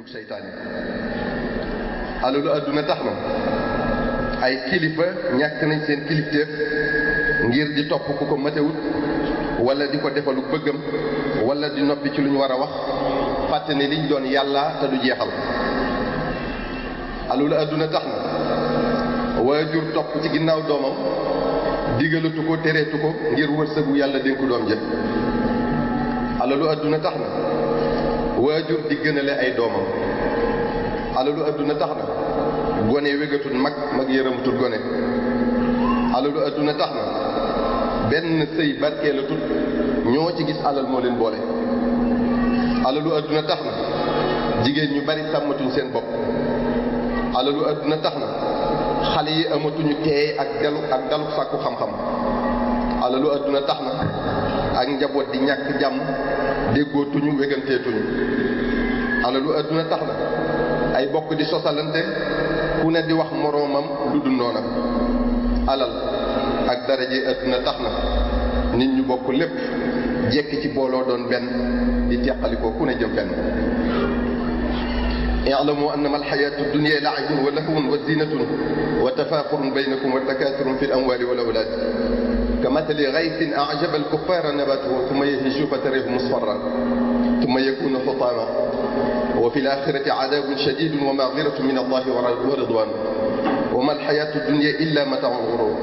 mbiruk seytaane alalu adduna tax na ay kilifa ñàkk nañ seen kilifteef ngir di topp ku ko matewut wala di ko defalu bëggam wala di noppi ci lu ñu war a wax fàtte ne liñ doon yàlla te du jeexal alalu adduna tax na waajur topp ci ginnaaw doomam digalatu ko tereetu ko ngir wërsëgu yàlla dénku doom ja alalu adduna tax na waajur di gënale ay doomam alalu adduna tax na gone wégatul mag yërëmatul gone alalu adduna tax na benn sëy barkeelatut ñoo ci gis alal moo leen boole alalu adduna tax na jigéen ñu bari sàmmatuñ seen bopp alalu adduna tax na xale yi amatuñu teey ak dalu sàkku xam-xam alalu adduna tax na ak njaboot di ñàkk jàmm déggootuñu weganteetuñu alalu adduna tax na ay bokk di sosalante ku ne di wax moroomam lu dul noona alal ak daraje adduna tax na nit ñu bokk lépp jekki ci booloo doon benn di teqalikoo ku ne jëm fenn i'lamu annama alxayaatu dunya la'ibun wa lahwun wa zinatun wa tafaaxurun baynakum wa takaasurun fi al-amwaali wal awlaad kamathali ghaythin a'jaba al-kuffaara nabaatuhu thumma yahiju fatarahu musfarran thumma yakunu hutaaman wa fi al-aaxirati 'adaabun shadiidun wa maghfiratun min Allaahi wa ridwaan wa ma al-xayaatu dunya illaa mataa'ul ghuruur